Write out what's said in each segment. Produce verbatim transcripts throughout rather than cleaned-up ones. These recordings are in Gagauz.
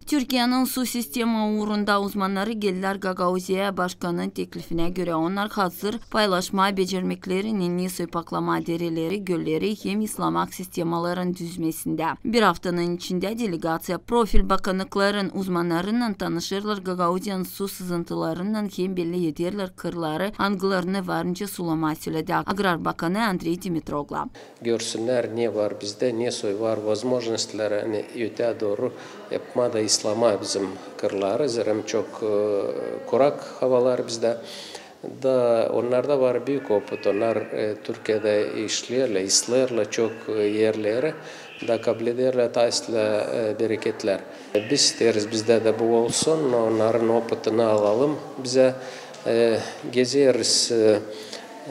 Türkiyäniñ su sistema uurunda uzmannarı geldilär Gagauziyaya başkanın teklifinä görä. Onnar hazır paylaşmaa becermeklerinin nesoy paklamaa dereleri, gölleri hem islamak sistemaların düzmesindä. Bir aftanın içindä delegaţiya profil bakannıkların uzmannarınnan tanışêrlar Gagauziyanın su sızıntılarınnan hem belli ederlär kırları, angılarını varınca sulamaa sölädi agrar bakanı Andrey Dimitroglu. Görsünnär, ne var bizdä, nesoy var возможностьлар, ani ötää dooru yapmaa da islamaa bizim kırları, zerä çok, e, kurak havalar bizdä. Da onnarda var büük opıt, onnar, e, Türkiyedä işleerlär, islärlär çok, e, erleri, da kablederlär taa islää, e, bereketlär. Biz isteeriz, bizdä dä bu olsun, onnarın opıtını alalım bizä, e, gezeriz, e,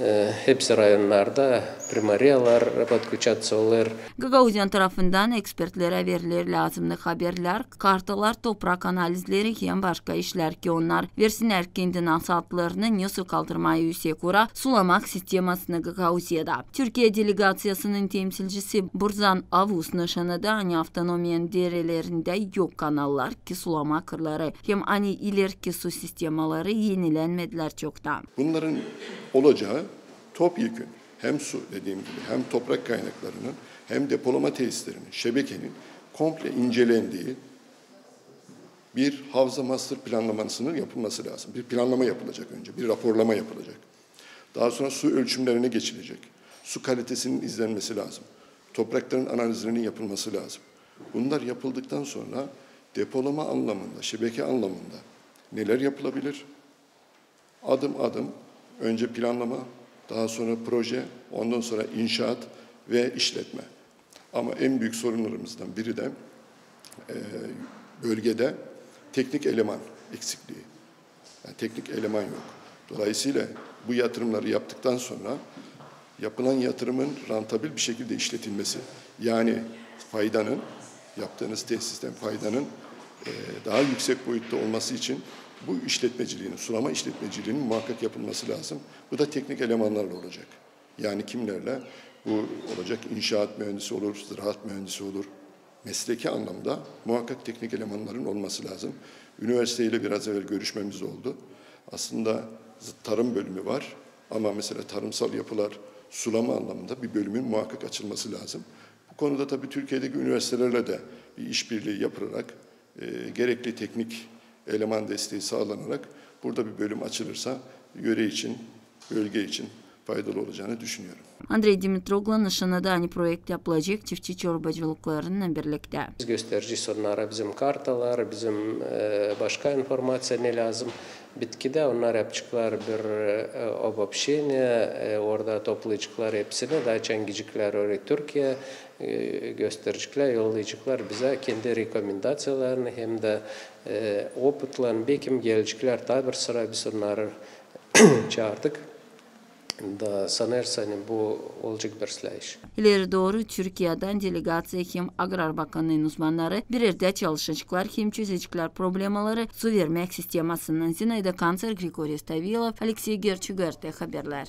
e, hepsi rayonnarda, primariyalar podключаться olêr. Gagauziyanın tarafından ekspertlerä veriler lääzımnı haberlär, kartalar, toprak analizleri hem başka işlär, ki onnar versinnär kendi nasaatlarını, nesoy kaldırmaa üüsek ura sulamak sistemasını Gagauziyada. Türkiye delegaţiyasının temsilcisi Burzan Avus nışannadı, ani avtonomiyanın derelerindä yok kanallar, ki sulamaa kırları, hem ani ilerki su sistemaları enilenmedilär çoktan. Bunların olacağı topyekün hem su, dediğim gibi, hem toprak kaynaklarının, hem depolama tesislerinin, şebekenin komple incelendiği bir havza master planlamasının yapılması lazım. Bir planlama yapılacak önce, bir raporlama yapılacak. Daha sonra su ölçümlerine geçilecek. Su kalitesinin izlenmesi lazım. Toprakların analizlerinin yapılması lazım. Bunlar yapıldıktan sonra depolama anlamında, şebeke anlamında neler yapılabilir? Adım adım, önce planlama, daha sonra proje, ondan sonra inşaat ve işletme. Ama en büyük sorunlarımızdan biri de, e, bölgede teknik eleman eksikliği. Yani teknik eleman yok. Dolayısıyla bu yatırımları yaptıktan sonra yapılan yatırımın rantabil bir şekilde işletilmesi, yani faydanın, yaptığınız tesisten faydanın, e, daha yüksek boyutta olması için bu işletmeciliğin, sulama işletmeciliğinin muhakkak yapılması lazım. Bu da teknik elemanlarla olacak. Yani kimlerle? Bu olacak inşaat mühendisi olur, ziraat mühendisi olur. Mesleki anlamda muhakkak teknik elemanların olması lazım. Üniversiteyle biraz evvel görüşmemiz oldu. Aslında z-, tarım bölümü var ama mesela tarımsal yapılar, sulama anlamında bir bölümün muhakkak açılması lazım. Bu konuda tabii Türkiye'deki üniversitelerle de bir işbirliği yapılarak, e, gerekli teknik eleman desteği sağlanarak burada bir bölüm açılırsa yöre için, bölge için faydalı olacağını düşünüyorum. Andrey Dimitroglu nışannadı, ani proekt yapılacek çiftçi çorbacılıklarınnan birliktä. Biz gösterecez onnara bizim kartalar, bizim, e, başka informaţiya ne lääzım. Bitkidä onnar yapaceklar bir, e, обобщение, e, orada toplayaceklar hepsini, da açan gideceklär oraya Türkiye, e, gösterecekler, yollayaceklar bizä kendi rekomendaţiyalarını hem dä, e, opıtlarını, bekim geleceklär taa bir sıra biz onnarı çaardık. Da sanêrsın, ani bu olacek bir islää iş. İleri dooru Türkiyedän delegaţiya hem agrar bakannıın uzmannarı bir erdä çalışaceklar hem çözecekler problemaları su vermäk sistemasınnan. Zinaida Kanţer, Grigoriy Stavilov, Aleksey Gerçuk, GRT Haberlär.